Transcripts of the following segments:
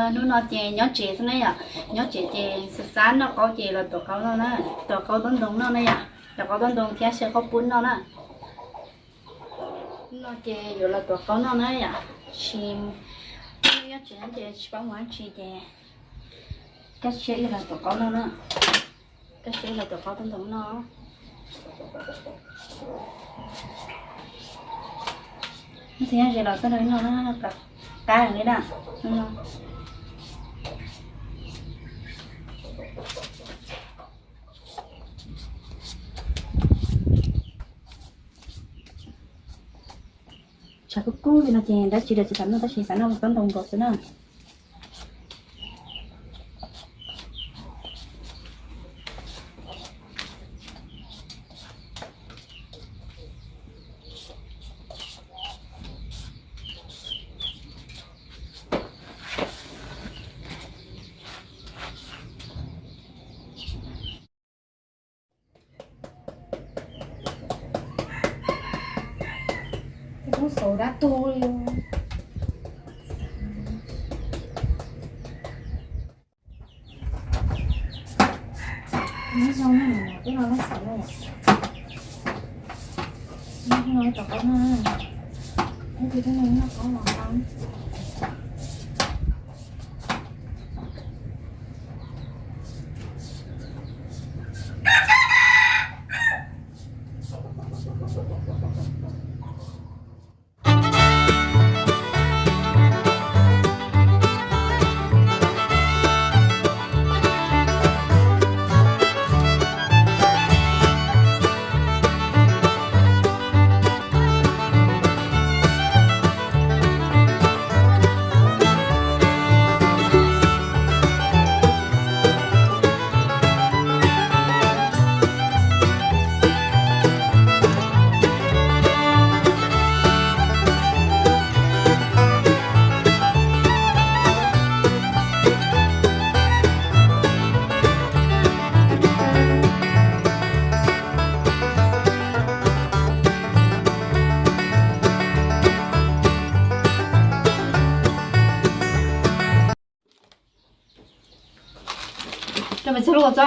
Hnub no ces nyob tsev xwb na yom, nyob tsev ces xav xav noj qaub ces los tuav qaub noj na, tuav qaub tob ntoo noj na yom, tuav qaub tob ntoo thiab xyaw qaub pub noj na. Hnub no ces yuav los tuav qaub noj na yom, tsis, nyob tsev ces tsis paub mus dab tsi ces kaj siab ib los tuav qaub noj na, kaj siab ib los tuav qaub tob ntoo noj. Nyob ze los txog rau no na, qab li na. Tshav kub kub li no ces dab tsi los tsis xav noj tab sis xav noj tob ntoo nkaus xwb na. Kuv xauv dab tuag li. Nyob zoo na, peb los loj xaum na. Nyob zoo, tom qab na. Ib tug tib neeg noj qab los qab. Tso pes tsawg lub tso?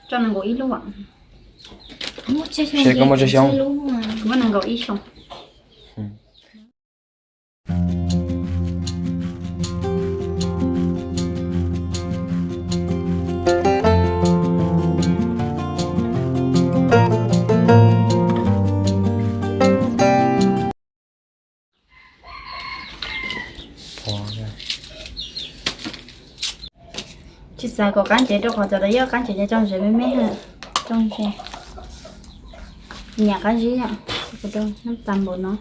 Tso nees nkaum ib lub. Koj muaj tsawg xyoo? Kuv muaj nees nkaum ib xyoo. Tsis xav kom qab ntsev rau qhov cov ntawd yog qab ntsev ces tso ntsev me me, tso ntsev, nyam qab zib yom, rau nab tas npaum no.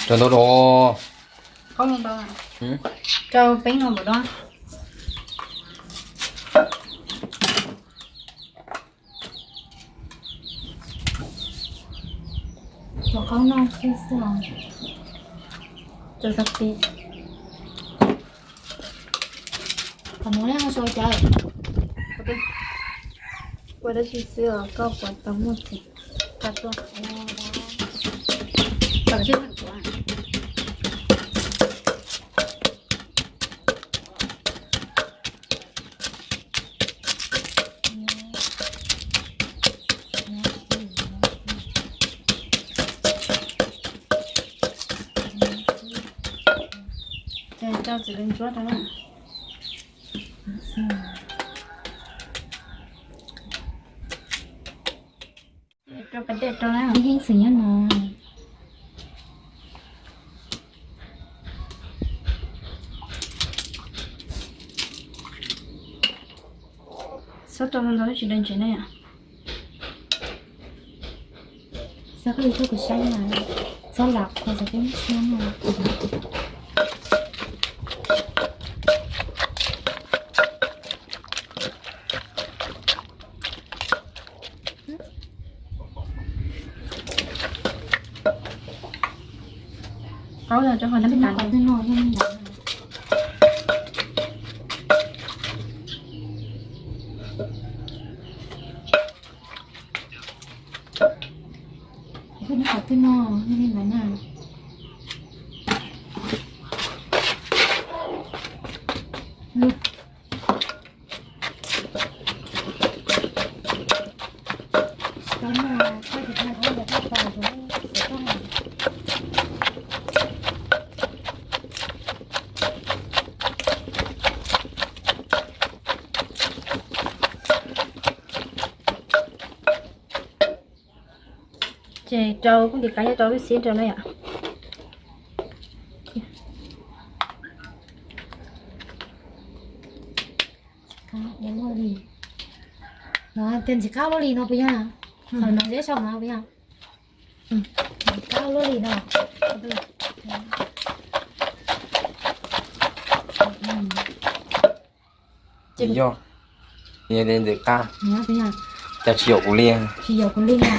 Rau ntau rau. Rau peeb no npaum no. Tuav qaub noj xwb xwb os. Rau rau pem. Qhov no ne ho sau cas? Ua dab tsi xwb os, koj puas tau muaj txiv? Koj tuaj. Tau sib tham kuv. Ces rau txiv lws ntsuab rau na. Rau pas dej rau na, ib heev xwm nyob no. Txhob rau ntau ntau tsis dai ntsev na yom. Xav koj li tuaj kuv saib na, txhob lam qhua xav peb siab na. Qaub yog rau qhov nab tas. Qhov twg no yog nab tas. Twb no, twb no, nej ntawd na. Ces rau kuv tiv qab rau lub xib rau na yom. Ua luaj li no, tias ntxim qab luaj li no puas yog? Qhov no zeb so no puas yog? Ntxim qab luaj li no. Tsis yog, yog li ntxim qab, cas tsis yaum kuv li, tsis yaum kuv li na.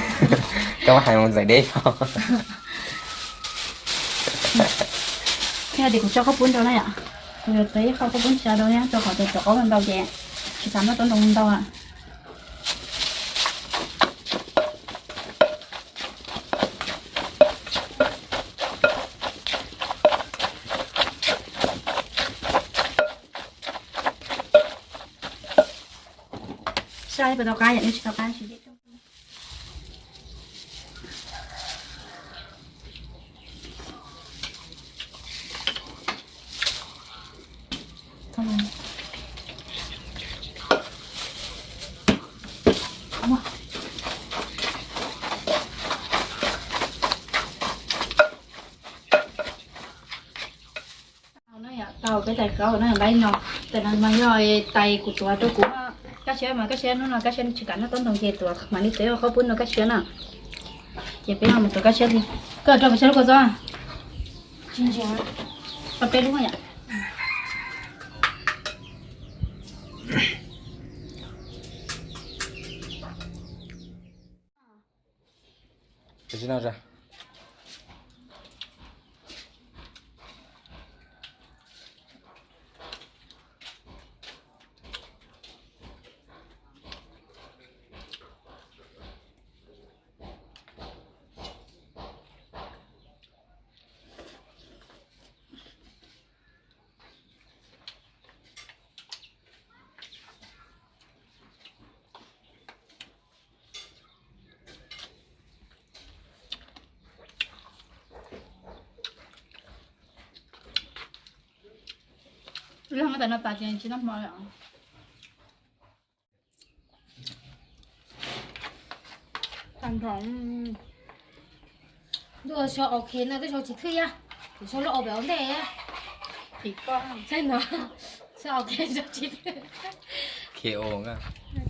Koj hais mus ntxawm deb. Yog tias kuv tso khaub poob rau na yom, kuv yuav txav ib qho khaub poob tshiab rau thiab, rau qhov tias cov qaub ntau ces tsis tas noj tob ntoo ntau. Saib puas tau qab, yam li tsis tau qab tsis. Tau peb tais qaub no lawm no, tais no mas yog tais kuv tuav rau kuv no. Kaj siab mas kaj siab hnub no kaj siab tsis kam noj tob ntoo ces tuav mam li tuav ib qho khaub poob no kaj siab na. Ces peb ho mus tuav kaj siab li. Koj rau peb siab lub kua txob. Tsis ntsia. Tau peb lub yom. Lawv muab tais no tas ces tsis noj hmo lawm. Ntuj, sau ok no twb sau tsis thwj yam, kuv sau lub o pem ua ntej. Saib no, sau ok sau tsis thwj. K O,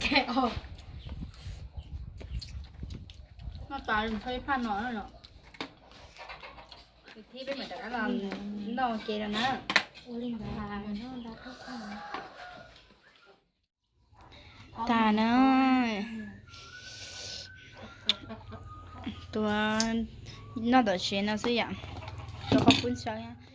K O. Noj tas sau ib phaj no. Kwv tij, peb mam rov qab los noj ua ke rau na. Tas na. Tuav noj tom tsev no xwb yom. Tuav khaub poob tshiab.